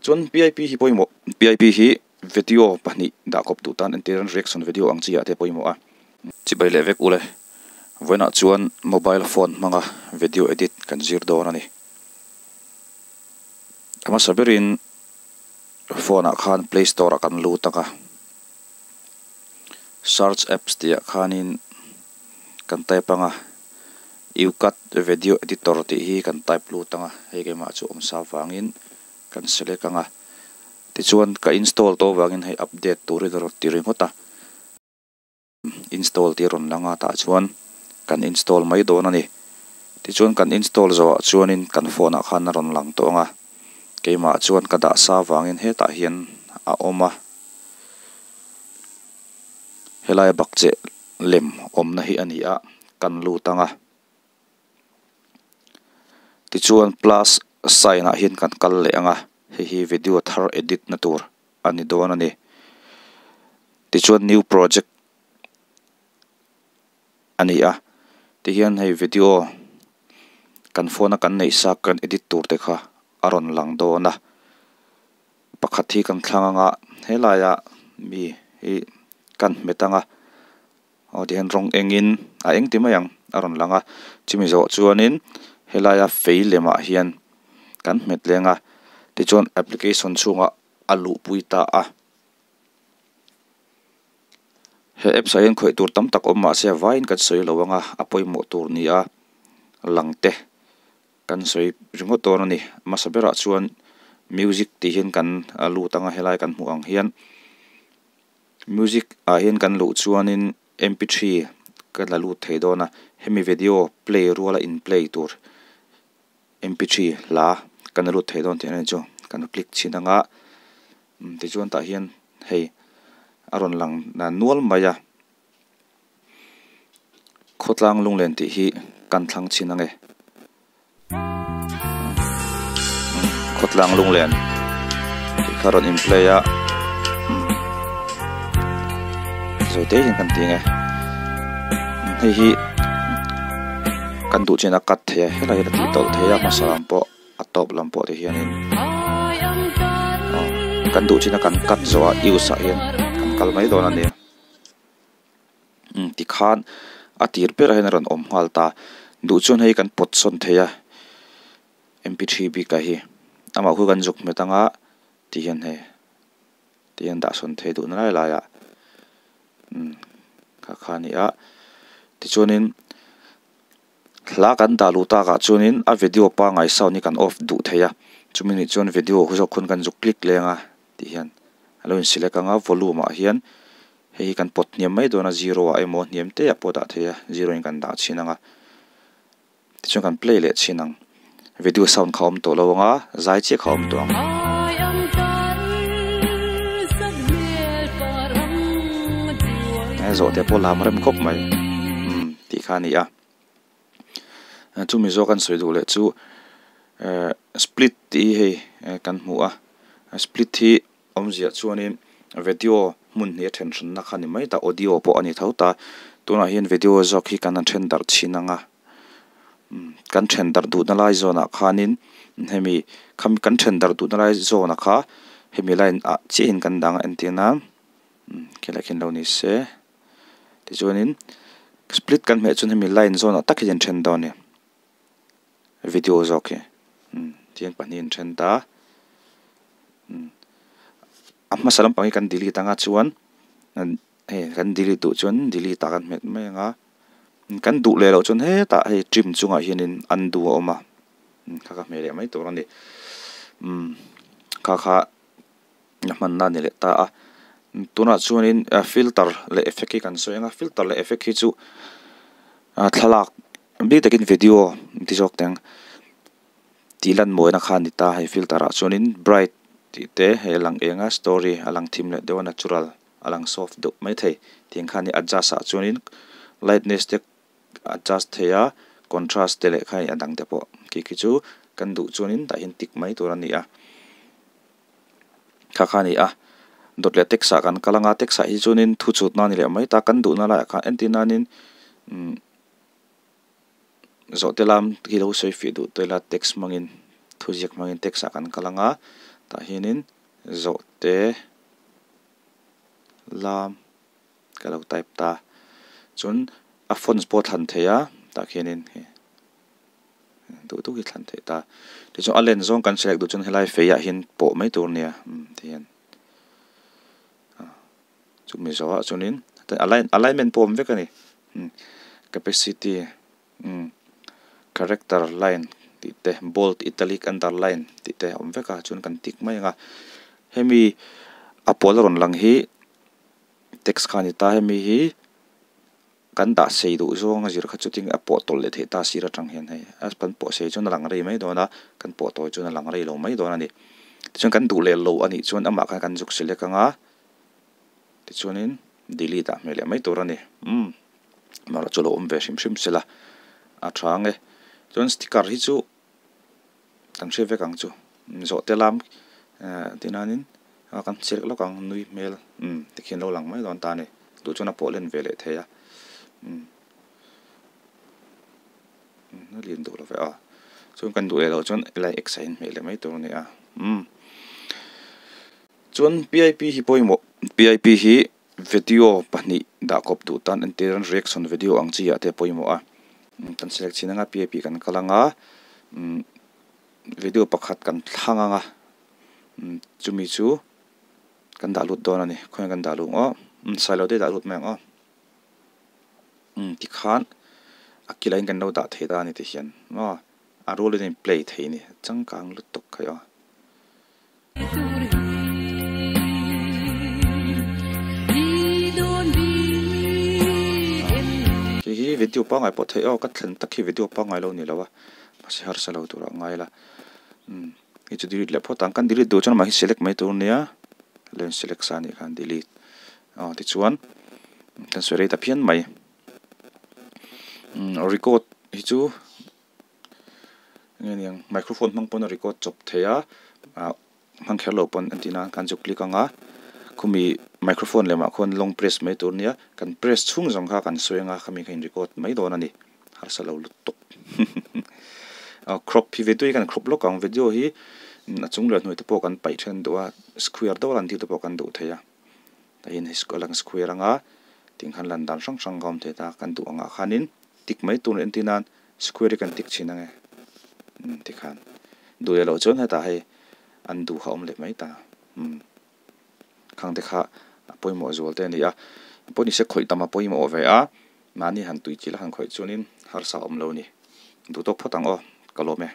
Chuan pip hi pawimawh pip hi video pahnih dah kawp duh tan entir an reaction video ang chi ah te pawimawh a. Chibai leh vek ule vawiinah chuan mobile phone hmanga video edit kan zir dawn a ni. A hmasa berin phone ah khan play store ah kan lut ang a, search apps tih ah khanin kan type ang a, ucut video editor tih hi kan type lut ang a, hei keimah chu awm sa vangin kan select ang a, tichuan ka install tawh avangin hei update turin a rawn ti ringawt a, install tih a rawn lang a tah chuan kan install mai dawn a ni. Tichuan kan install zawhah chuanin kan phone ah khan a rawn lang tawh ang a, keimah chuan ka dah sa avangin hetah hian a awm a, helai bakcheh lem awmna hi a ni a, kan lut ang a. Tichuan plus sign ah hian kan kal leh ang a, hei hi video thar edit na tur a ni dawn a ni. Tichuan new project a ni a, tihian hei video kan phone a kan neih sa kan edit tur te kha a rawn lang dawn a, pakhat hi kan thlang ang a, helaia mi hi kan hmet ang a. Aw tihian rawng engin a eng ti mai ang a rawn lang a, chumi zawh chuanin helaia fei lemah hian kan hmet leng a, tichuan application chhungah a luhpui ta a. He apps ah hian khawih tur tam tak awm mah se a vaiin kan sawi lo ang a, a pawimawh tur ni a lang te kan sawi ringawt dawn a ni. Hmasa berah chuan music tih hian kan lut ang a, helai kan hmuh ang hian. Music ah hian kan luh chuanin mp3 ka la lut thei dawn a, hemi video play ruala in play tur mp3 hla kan la lut thei dawn tih a ni chu kan click chhin ang a, tichuan tah hian hei a rawn lang nual mai a, khawtlang lunglen tih hi kan thlang chhin ang e. Khawtlang lunglen tih kha rawn in play a zawi te hian kan ti ang e hei hi kan duh chin a cut thei a helai hi ka tih tawlh thei a hmasa lam pawh a tawp lam pawh ti hianin kan duh chin a kan cut zawh ah use ah hian kan kal mai dawn a ni. Tikhan a tir berah hian a rawn awm nghal ta. Duh chuan hei kan pawt sawn thei a mp3 bik ah hi amah khu kan zuk hmet anga ti hian hei ti hian dah sawn thei duhna lai lai ah kha kha a ni a. Tichuanin hla kan dah luh takah chuanin a video pangngai sound hi kan off duh thei a chumi nih chuan video zawk khawn kan zuk click leng a ti hian a lo in select anga volume ah hian. Hei hi kan pawt hniam mai dawn a, zero ah emaw hniam te ah pawh dah thei a, zero in kan dah chhin ang a, tichuan kan play leh chhin ang, video sound kha a awm tawh lo ang a, zai chiah kha a awm tawh ang. Zawh te pawh lam rem khawp mai umm tih kha a ni a, chumi zawk an sawi duh leh chu ehh split tih hi hei kan hmu a, split hi. Awmzia chuanin video hmun hnih a then hranna kha ni mai ta, audio pawh a ni tho ta. Tunah hian video zawk hi kan han then darh chhin ang a, kan then darh duhna lai zawnah khanin hemi khami kan then darh duhna lai zawnah kha hemi line ah chiahin kan dang a entir nan khilai khian lo ni se. Tichuanin split kan hmeh chuan hemi line zawnah tak hian then dawn a ni. Video zawk hi tihian pahnih an then ta a hmasa lampang hi kan delete anga chuan hei kan delete duh chuan delete ah kan hmet mai anga kan duh leh loh chuan hetah hei trim chungah hianin undo a awm a kha kha hmeh leh mai tur a ni kha kha a hmanna a ni leh ta a tunah chuanin filter leh effect hi kan sawi anga filter leh effect hi chu thlalak bik takin video ti zawk teng tih lan mawina kha a ni ta hei filter ah chuanin bright tih te hei a lang eng a story a lang thim leh deuh a natural a lang soft deuh maithei tiang kha a ni adjust ah chuanin lightness te adjust thei a contrast te leh kha a dang te pawh khi khi chu kan duh chuanin tah hian tik mai tur a ni a. Kha kha a ni a, dawt leh text ah kan kal anga text ah hi chuanin thu chhut na a ni leh mai ta, kan duhna laiah khan entir nanin umm zawh te lam hi lo sawi fih duh tawh ila text hmangin thu ziak hmangin text ah kan kal anga Tah hianin zawhte lam ka lo type ta. Chuan a fonts pawh a thlan thei a tah khianin hei duh duh hi thlan theih ta. Tichuan a len zawng kan select duh chuan helai fei ah hian pawh mai tur a nia tihian chumi zawhah chuanin alignment pawh a awm vek a ni capacity character line tih te bold italic underline tih te a awm vek a chuan kan tick mai ang a hemi a pawl a rawn lang hi text kha a ni ta hemi hi kan dah sei duh zawng a zir kha chutin a pawh tawlh leh theih ta sir atang hian hei a kan pawh sei chuan a lang rei mai dawn a kan pawh tawi chuan a lang rei lo mai dawn a ni tichuan kan duh leh lo a nih chuan amah khan kan zuk select ang a tichuanin delete ah hmeh leh mai tur a ni umm amaherawh chu lo awm ve hrim hrim sela a tha ang e chuan sticker hi chu kan hria vek ang chu zawh te lam eh tih nanin a kan chhiat lawk ang nui hmel umm tikhian lo lang mai dawn ta a ni duh chuan a pawh len ve leh thei a umm a lian duh lo ve a chuan kan duh leh loh chuan helai x ah hian hmeh leh mai tur a ni a umm chuan pip hi pawimawh pip hi video pahnih dah kawp duh tan entir an reaction video ang chi ah te pawimawh a kan select chhin anga pip kan kal anga umm video pakhat kan thlang anga chumi chu kan dah lut dawn a ni khawnge kan dah luh ang aw sailo te dah lut mai ang aw umm tikhan a kil ah hian kan lo dah thei ta a ni tihian maw a rual in a in play thei a ni changkang lutuk khai aw. Hei hi video pangngai pawh theih aw ka thlen tak hi video pangngai lo ni lo a mahse harsa lo turah a ngai la umm hei chu delete leh phawt ang kan delete duh chuan amah hi select mai tur ania len select sa anih khan delete aw tichuan kan sawi rei ta phian mai umm record hi chu. Enge niang microphone hmang pawn a record chawp thei a ah hmang kher lo pawn entir nan kan zuk click ang a khumi microphone leh mah khuan long press mai tur ania kan press chhung zawng kha kan sawi ang a khami kha in record mai dawn a ni harsa lo lutuk ah crop hi video hi kan crop lawk ang video hi a chung leh hnuai te pawh kan paih then duh a square deuh a lan tir te pawh kan duh thei a tah hian hei a lang square ang a tih khan lan dan hrang hrang a awm thei ta kan duh angah khanin tick mai tur entir nan. Square hi kan tik chhin ange umm tikhan duh leh loh chuan hetah hei an duh kha a awm leh mai ta umm khang te kha a pawimawh zual te a ni a pawh ni se khawih tam a pawimawh ve a mahni han tui chilh a han khawih chuanin harsa a awm lo a ni duh tawk phawt ang aw ka lawm e.